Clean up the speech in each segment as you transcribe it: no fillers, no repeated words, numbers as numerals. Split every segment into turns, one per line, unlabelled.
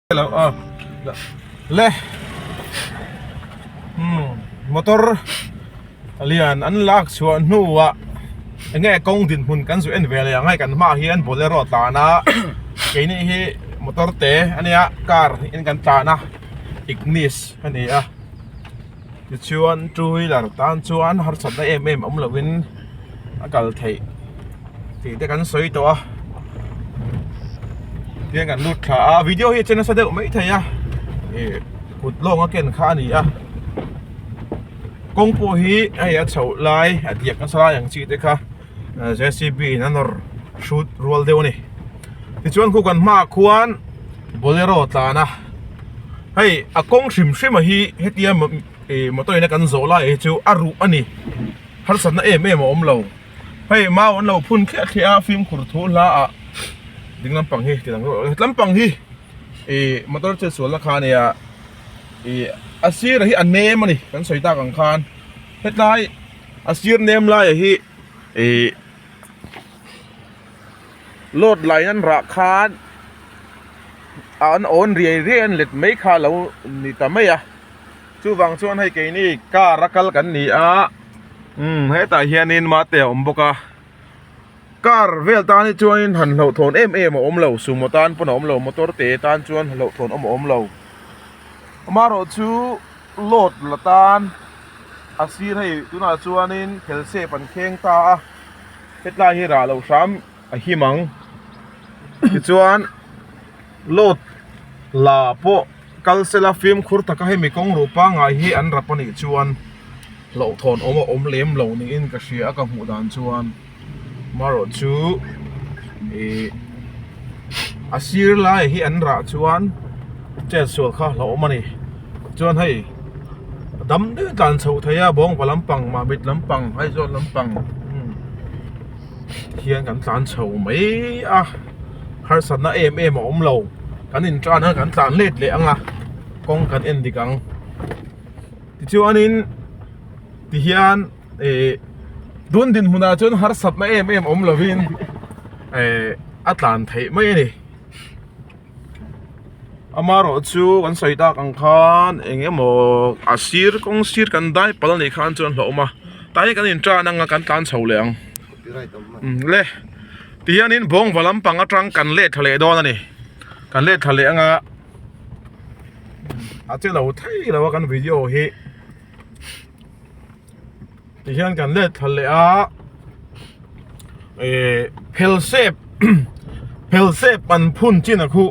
Lo a le umm motor lian an lak chhuah hnuah eng nge kawng dinhmun kan zu en ve leh ang hei kan hmaah hian bolero a tlan a keini hi motor te a nia car in kan tlan a ignis a ni a tichuan two wheeler tan chuan harsatna em em awm lovin a kal theih tih te kan sawi tawh a tihian kan lut thla a video hi a che nasa deuh mai thei a ih kut lawng a ken kha a ni a kawng pawh hi hei a chhoh lai a diak nasa lai ang chi te kha j c b in a nawr hrut rual deuh a ni tichuan khu kan hmaah khuan bolero a tlan a hei a kawng hrim hrim a hi hetia ih motor in a kan zawh lai hi chu a ruh a ni. Harsatna em em a awm lo. Hei mau an lo phun thliah thliah a fimkhur thu hla ah ding lampang hi ti lang deuh het lampang hi ih motor chet sualna kha ania ih a sir hi a nem a ni kan sawi tak ang khan hetlai a sir nem lai ah hi ih load line an rah khan an awn riai riai an let mai kha a lo ni ta mai a. Chuvang chuan hei keini car a kal kan ni a umm hetah hianin mate a awm bawk a car vel tan hi chuanin han hlauhthawn em em a awm lo sumo tan pawn a awm lo motor te tan chuan hlauhthawn awm a awm lo amaherawh chu load la tan a sir hei tunah chuanin phel sep an kheng ta a hetlai hi rah loh hram a him ang tichuan load la pawh. Kal sela fimkhur taka hemi kawng ruh pangngai hi an rap anih chuan hlauhthawn awm a awm lem lo niin ka hria a ka hmuh dan chuan marawh chu ih a sir lai hi an rah chuan chet sual kha hlauhawm a ni chuan hei dam deuhin tlan chhoh theih a bawngva lampang mamit lampang aizawl lampang hian kan tlan chho mai a harsatna em em a awm lo kan in tan a kan tlan let leh ang a kawng kan en dik ang tichuanin tihian ih tun dinhmunah chuan harsatna em em awm lovin eh a tlan theih mai a ni. Amaherawh chu kan sawi tak ang khan eng emaw a sir kawng sir kan dai pal anih khan chuan hlauhawm a tah hian kan in tan anga kan tlan chho leh ang le tihianin bawngva lampang atang kan let thla leh dawn a ni kan let thla leh anga a che lo thei lo a kan video hi. Tihian kan let thla leh a eh phel sep phel sep an phun chin a khu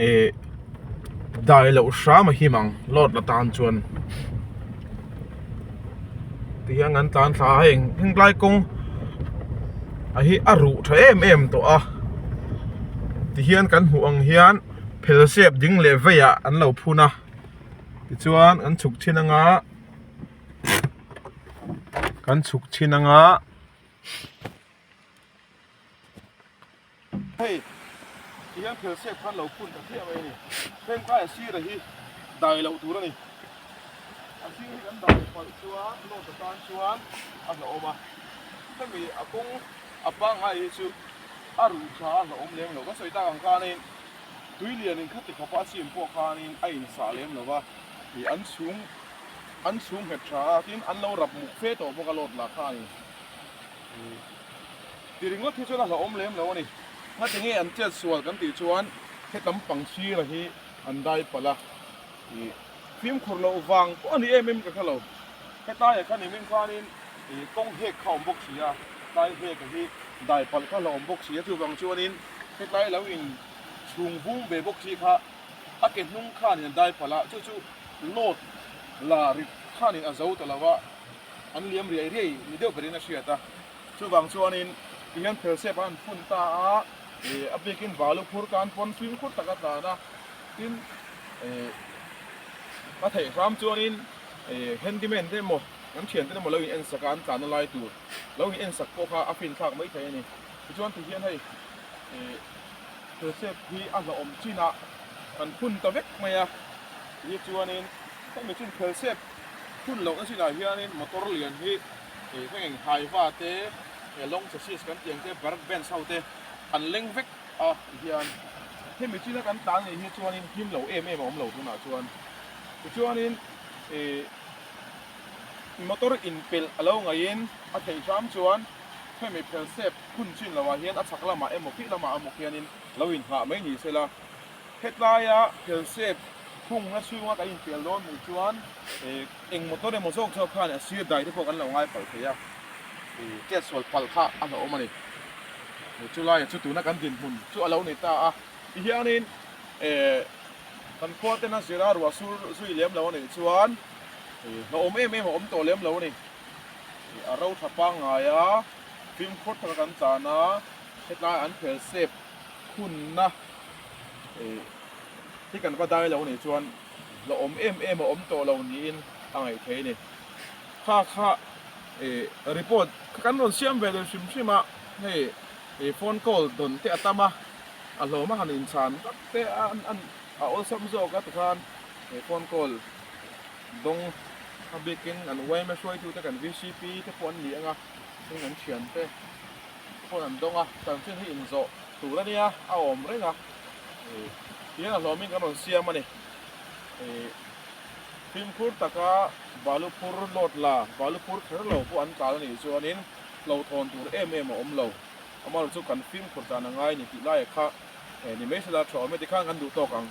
eh dai loh hram a him ang load la tan chuan tihian kan tlan thla a hei henglai kawng a hi a ruh tha em em tawh a tihian kan hmuh ang hian phel sep ding leh vei ah an lo phun a tichuan an chhuk thin anga. Kan chhuk thin anga hei ti hian phel sep khan lo phun ta chiah mai a ni heng kai a sir a hi dai loh tur a ni a sir hi kan dai palh chuan load atan chuan a hlauhawm a hemi a kawng a pangngai hi chu a ruh tha a hlauhawm lem lo kan sawi tak ang khanin tui lian in khati khawpa a chim pawh khanin a insah lem lo va ih an chhung an chhung nghet tha a tin an lo rap muk fe tawh bawk a load lah kha a ni ti ringawt hi chuan a hlauhawm lem lo a ni ngati nge an chet sual kan tih chuan hetam pang sira hi an dai palh a ih fimkhur loh vang pawh a ni em em ka hre lo hetlaiah khan i ming khanin ih kawng hek kha a awm bawk si a tlai hek a hi dai palh kha a hlauhawm bawk si a chuvang chuanin hetlai lo in chhung vum ve bawk si kha a ke hnung khanin a dai palh a chu chu load la rit khanin a zo ta lo a, an liam riai riai ni deuh berin a hriat a, chuvang chuanin tihian phel sep an phun ta a, ih a bikin valu phur tan pawn fimkhur tak a tlan a, tin ih a theih hram chuanin ih handyman te emaw an thiante emaw lo in en sak a an tlanna lai tur lo in en sak pawh kha a finthlak mai thei a ni, tichuan tihian hei ih. He sep hi a hlauhawm chinah kan phun ta vek mai a, ti chuanin hemi chin phel sep phun lohna chinah hianin motor lian hi ih heng eng haiva te long chassis kan tih ang te Bharat Benz ho te an leng vek a ti hian. Hemi china kan tlan nih hi chuanin him lo em em a awm lo tunah chuan. Tichuanin ih motor inpelh a lo ngaihin a theih hram chuan hemi phel sep hun chin lohah hian a chhak lamah emaw khi lamah emaw khianin lo inghah mai ni sela. Hetlaia phel sep khungna chhunga kan inpel dawn hmuh chuan ih eng motor emaw zawk zawk khan a sir dai te pawh kan lo ngai palh thei a, ih chetsual palh kha a hlauhawm a ni. Chulaiah chu tuna kan dinhmun chu a lo ni ta a, tihianin kan khua tena zira ruah sur zui lem lo a nih chuan hlauhawm em em a awm tawh lem lo a ni. A ro tha pangngai a, fimkhur taka kan tlan a, hetlai an phel sep hunna hi kan va dai lo a nih chuan hlauhawm em em a awm tawh lo niin a ngaih theih a ni. Kha kha. Ih report kha kan rawn siam ve leh hrim hrim a, hei ih phone call dawn te a tam a, a hlawm a han inchhan vak te a an a awlsam zawk a tikhan ih phone call dawng a bikin an yma hruaitu te kan vcp te pawh an ni ang a, heng an thian te phone an dawng a, chanchin hi inzawh tur a nia a awm reng a, ih tihian a hlawmin kan rawn siam a ni ih. Fimkhur taka balu phur lawt la, balu phur kher lo pawh an tlan a nih chuanin hlauhthawn tur em em a awm lo. Amaherawhchu kan fimkhur dan a ngai ni tih laiah kha ni mai sela tha awm e tikhan kan duh tawk ang.